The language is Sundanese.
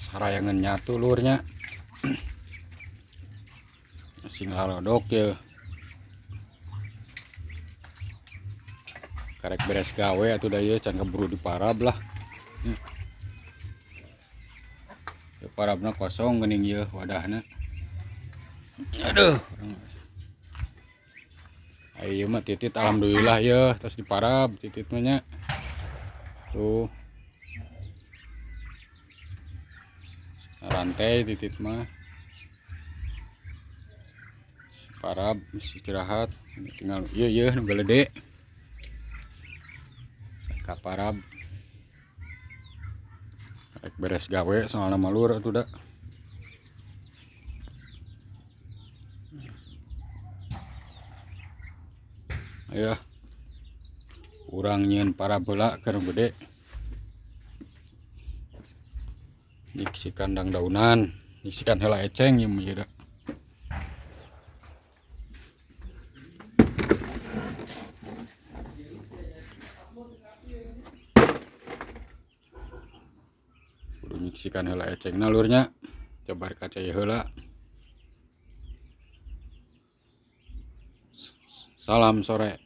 Sarayangan nyatu lurnya. Sing lalodok ya. Karek beres gawe atuh da ieu can keburu diparab lah. Ya, parabna kosong geuning ieu wadahna. Aduh. Ayo mah titit alhamdulillah ya terus diparab titit mah nya. Tuh. Rantai titit mah. Parab istirahat tinggal ieu ieu nu galede. Kaparab. Rek beres gawe soalna malur atuh da. Ayo urang nyieun parab heula keur gede. Nyiksikan dangdaunan, nyiksikan heula eceng ieu mah ieu da. Kudu nyiksikan heula ecengna lurnya. Cobar kaca ieu heula. Salam sore.